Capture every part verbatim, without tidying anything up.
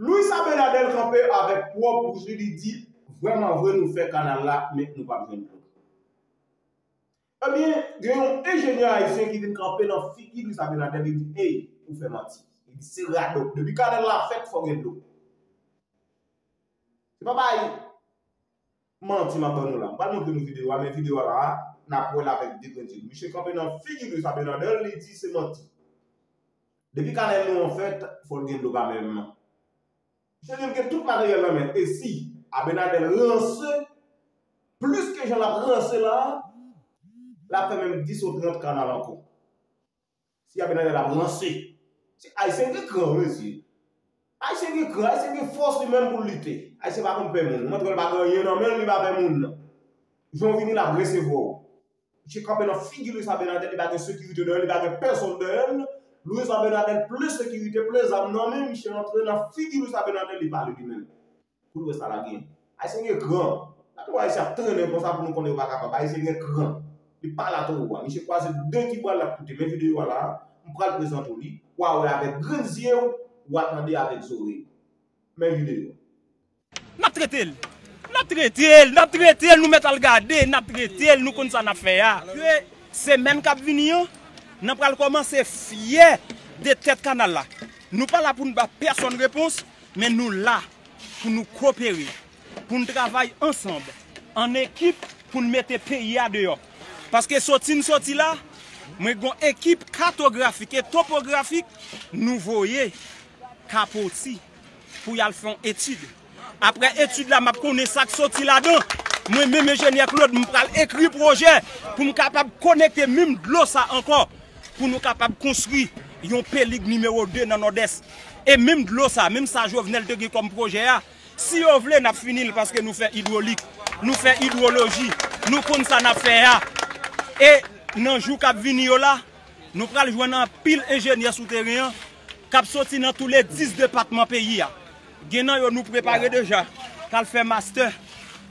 Luis Abinader kanpe avèk pwòp bouch li, li di, vrèman vre, nou fè kanal la, men nou p ap jwenn dlo. Ebyen, gen yon enjenyè ayisyen ki vin kanpe nan figi Luis Abinader, li di, ey, ou fè manti. Li di, se radòt. Depi kanal la fèt, fò gen dlo. Se pa bay manti m ap ban nou la. M pral montre nou videyo a, men videyo a la, n ap wè l avèk de grenn zye. Misye kanpe nan figi Luis Abinader, li di se manti. Depi kanal nou an fèt, fò l gen dlo kanmenm. Misye di l gen tout materyèl nan men. E si Abinader ranse, plis ke jan l ap ranse la, l ap fè menm dis ou trant kanal ankò. Si Abinader ap ranse. Se Ayisyen gen kran, mesye. Ayisyen gen kran, Ayisyen gen fòs li menm pou l lite. Ayisyen pa konn pè moun. Mwen twèl pa gen anyen nan men l, li pa pè moun nan. Jan w vini l ap resevwa w. Misye kanpe nan figi Luis Abinader, li pa gen sekirite dèyè l, li pa gen pèsonn dèyè l. Luis Abinader plen sekirite, plen zam nan men, misye rantre nan figi Luis Abinader, li pale li menm. Pou l wè sa l ap gen. Ayisyen gen kran. Gade wè Ayisyen ap trennen konsa pou nou konnen yo pa kapab. Ayisyen gen kran. Li pa la twò a. Misye kwaze de ti bwa l ap koute. Men videyo a la, m pral prezante w li. W a wè avèk grenn zye w, w a tande avèk zòrèy w. Men videyo a. N ap trete l. N ap trete l, n ap trete l, nou mèt al gade, n ap trete l, nou konn sa n ap fè a. Ke semèn k ap vini an, n ap pral kòmanse fyè de tèt kanal la. Nou pa la pou n ba pèsonn repons, men nou la pou nou kopere, pou n travay ansanm, an ekip, pou n mete peyi a deyò. Paske soti n soti la, mwen gen yon ekip katografik e topografik nou voye Kapoti pou y al fè yon etid. Apre etid la, m ap konnen sa k soti ladan. Mwen menm enjenyè Claude, m pral ekri pwojè pou m kapab konekte menm dlo sa ankò, pou nou kapab konstwi yon Pelig nimewo de nan Nòdès. E menm dlo sa, menm sa Jovenel te gen kòm pwojè a, si yo vle, n ap fini l paske nou fè idwolik, nou fè idwoloji, nou konn sa n ap fè a. E nan jou k ap vini yo la, nou pral jwenn anpil enjenyè sou teren an k ap soti nan tou le dis depatman peyi a. Gen nan yo nou prepare deja, k al fè mastè.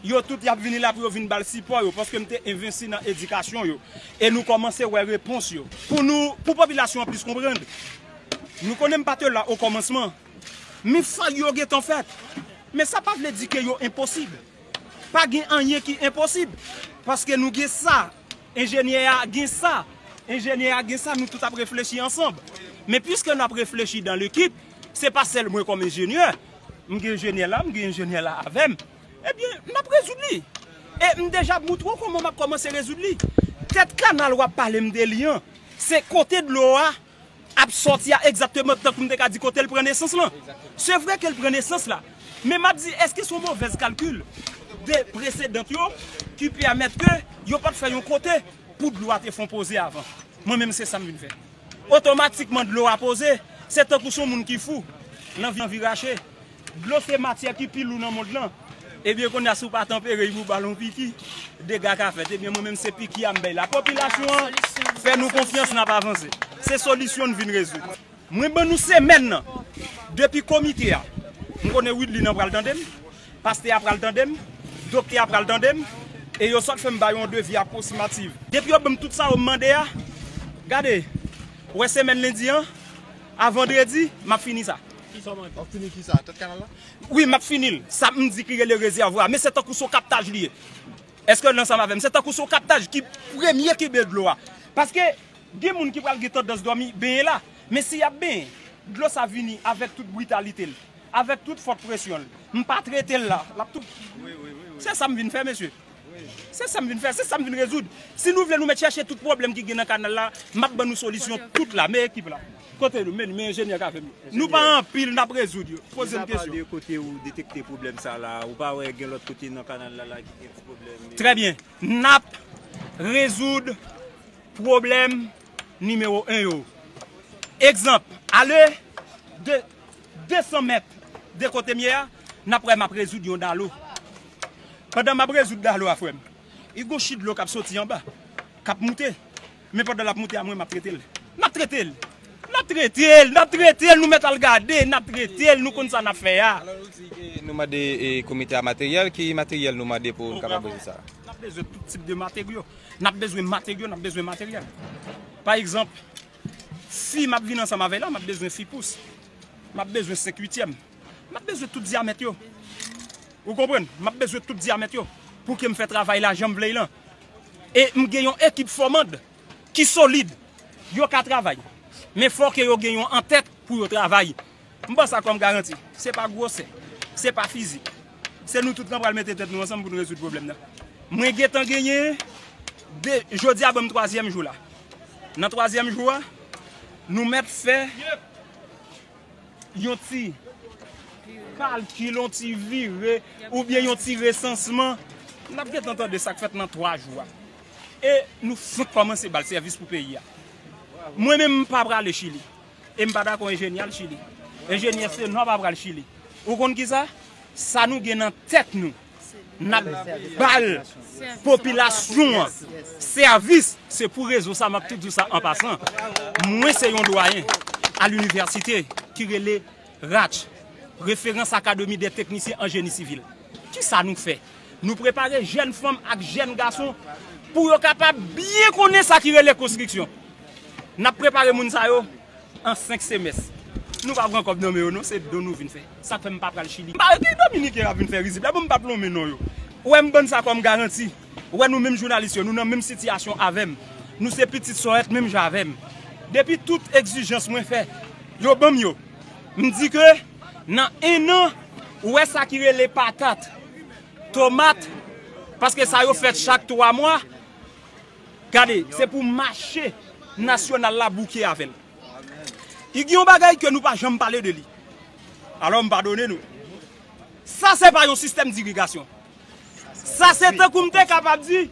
Yo tout y ap vini la pou yo vin ba l sipò yo, paske m te envesti nan edikasyon yo. E nou kòmanse wè repons yo. Pou nou, pou popilasyon an plis konprann, nou konnen m pa te la okòmansman, men fag yo gentan fèt. Men sa pa vle di ke yo enposib. Pa gen anyen ki enposib. Paske nou gen sa. Enjenyè a gen sa. Enjenyè a gen sa, nou tout ap reflechi ansanm. Men piske n ap reflechi dan lekip, se pa sèl mwen kòm enjenyè. M gen enjenyè la, m gen enjenyè la avè m. Ebyen, n ap rezoud li. E m deja moutre w kòman m ap kòmanse rezoud li. Tèt kanal w ap pale m de li an, se kote dlo a ap sòti a egzakteman tankou m te ka di kote l pran nesans lan. Se vre ke l pran nesans la. Men m ap di, èske se yon movèz kalkil de presedan yo ki pèmèt ke yo pa t fè yon kote pou dlo a te fè yon poze avan? Mwen menm, se sa m vin fè. Otomatikman, dlo a poze, se tankou se yon moun ki fou, l anvi, anvi rache. Dlo se matyè ki pi lou nan mond lan. Ebyen, kounye a, si w pa tanpere, pou ba l yon piki, dega ka fèt. Ebyen, mwen menm, se piki a m bay la popilasyon an, fè nou konfyans, n ap avanse. Se solisyon n vin rezoud. Mwen ban nou semèn nan. Depi komite a, m konnen Widlin an pral tande m, pastè a pral tande m, doktè a pral tande m, e yo sot fè m ba yo yon devi apwoksimatif. Depi yo ban m tout sa yo mande a, gade, ou wè semèn lendi an, a vandredi, m ap fini sa. Kisa w mande? W ap fini kisa? Tèt kanal la? Wi, m ap fini l. Sa m di ki rele rezèvwa. Men se tankou se yon kaptaj li ye. Èske w ansanm avè m? Se tankou se yon kaptaj ki premye kenbe dlo a. Paske gen moun ki pral gen tandans dòmi, benyen la. Men si y ap benyen, dlo sa vini avèk tout britalite l, avèk tout fòt presyon l. M pa trete l la. L ap tou. Se sa m vin fè, mesye. Se sa m vin fè, se sa m vin rezoud. Si nou vle nou mèt chèche tout pwoblèm ki gen nan kanal la, m ap ban nou solisyon tout la. Men ekip la. Kote nou? Men, men enjenyè k avè m yo. Nou pa anpil, n ap rezoud yo. Poze m kesyon. Mizapa de kote ou detekte pwoblèm sa la, ou pa wè gen lòt kote nan kanal la, la ki gen ti pwoblèm? Trè byen. N ap rezoud pwoblèm nimewo en yo. Egzanp, ale de, de san mèt de kote m ye a, n ap wè m ap rezoud yon dalo. Pandan m ap rezoud dalo a, frè m, li gon chi dlo k ap soti anba, k ap moute. Men pandan l ap moute a, mwen, m ap trete l. N ap trete l. N ap trete l, n ap trete l, nou mèt al gade, n ap trete l, nou konn sa n ap fè a. Alò, nou di ke nou mande, e, komite a materyèl, ki materyèl nou mande pou n kapab rezoud sa? N ap bezwen tout tip de materyo. N ap bezwen materyo, n ap bezwen materyèl. Pa egzanp, fi m ap vin ansanm avè l la, m ap bezwen fi pous. M ap bezwen senk uityèm. M ap bezwen tout dyamèt yo. Ou konprann? M ap bezwen tout dyamèt yo pou ke m fè travay la jan m vle l lan. E m gen yon ekip fòmand ki solid. Yo ka travay. Men fò ke yo gen yon antèt pou yo travay. M ban sa kòm garanti. Se pa gwosè. Se pa fizik. Se nou tout ki pral mete tèt nou ansanm pou nou rezoud pwoblèm nan. Mwen gentan genyen de, jodi a ban m twazyèm jou la. Nan twazyèm jou a, nou mèt fè yon ti kalkil, yon ti vire, oubyen yon ti resansman. N ap gentan tande sa k fèt nan twa jou a. E nou fenk kòmanse ba l sèvis pou peyi a. Mwen menm, m pa prale Chili. E m pa dakò enjenyè al Chili. Enjenyè Senò pa pral Chili. Ou konn kisa? Sa nou gen nan tèt nou, n ap ba l popilasyon an sèvis. Se pou rezon sa, m ap tou di w sa an pasan. Mwen se yon dwayen a linivèsite ki rele RACH, Référence Académie des Techniciens en Génie Civil. Kisa nou fè? Nou prepare jèn fanm ak jèn gason pou yo kapab byen konnen sa ki rele konstriksyon. N ap prepare moun sa yo an senk semès. Nou pa pran kòb nan men yo non, se don nou vin fè. Sa k fè m pa pral Chili. M pa, ki Dominiken ap vin fè rizib la, bon, m pa plonmen non yo. Ou wè m ban n sa kòm garanti. Ou wè nou menm jounalis yo, nou nan menm sitiyasyon avè m. Nou se pitit Sòrèt menm jan avè m. Depi tout egzijans mwen fè, yo ban m yo. M di ke nan en an, ou wè sa ki rele patat, tomat, paske sa yo fèt chak twa mwa. Gade, se pou mache nasyonal la bouke avè l. I gen yon bagay ke nou pa janm pale de li. Alò, m padone nou. Sa se pa yon sistèm dirigasyon. Sa se tankou m te kapab di,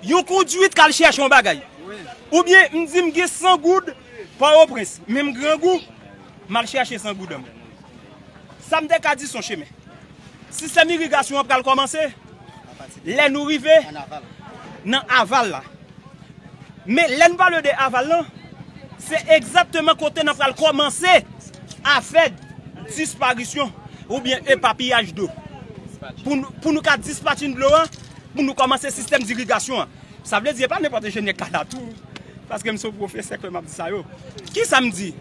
yon kondwit k al chèche yon bagay. Oubyen m di m gen san goud Pòtoprens, men m grangou, m al chèche san goud an m. Sa m te ka di se yon chemen. Sistèm irigasyon an pral kòmanse lè nou rive nan aval la. Men lè n pale de aval lan, se egzakteman kote n ap pral kòmanse a fè disparisyon oubyen epapiyaj dlo. Pou nou, pou nou ka dispatchin dlo a, pou nou kòmanse sistèm dirigasyon an. Sa vle di, e pa nenpòt enjenyè k ka la tou, paske m se yon pwofesè ke m ap di sa yo. Kisa m di?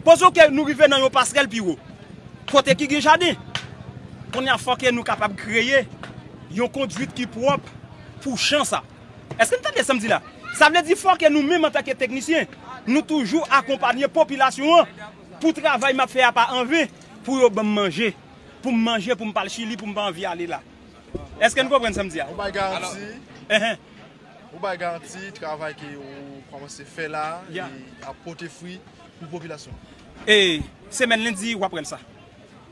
Poze ke nou rive nan yon pasrèl pi wo, kote ki gen jaden. Kounye a, fò ke nou kapab kreye yon kondwit ki pwòp pou chan sa. Èske n tande sa m di la? Sa vle di fò ke nou menm antanke teknisyen, nou toujou akonpanye popilasyon an pou travay m ap fè a pa anven, pou yo ban m manje, pou m manje, pou m pa al Chili, pou m pa anvi ale la. Èske n konprann sa m di a? Ou bay garanti, Enhen. Ou bay garanti travay ke ou kòmanse fè la, Ya. e ap pote fwi pou popilasyon. E semèn lendi, w ap wè l sa.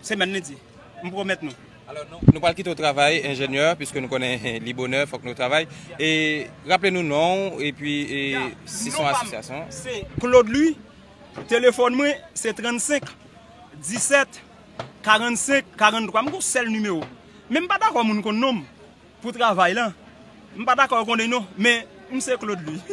Semèn lendi. M pwomèt nou. Alò, nou, nou pral kite w travay, enjenyè, piske nou konnen li bonè, fòk nou travay. E raple nou non w, epi e, si se yon Non pa m, asosyasyon. Se Claude Louis. Telefòn mwen, se trannsenk disèt karannsenk karanntwa. M gon sèl nimewo. Men m pa dakò moun konn non m pou travay lan. M pa dakò yo konnen non, men m se Claude Louis.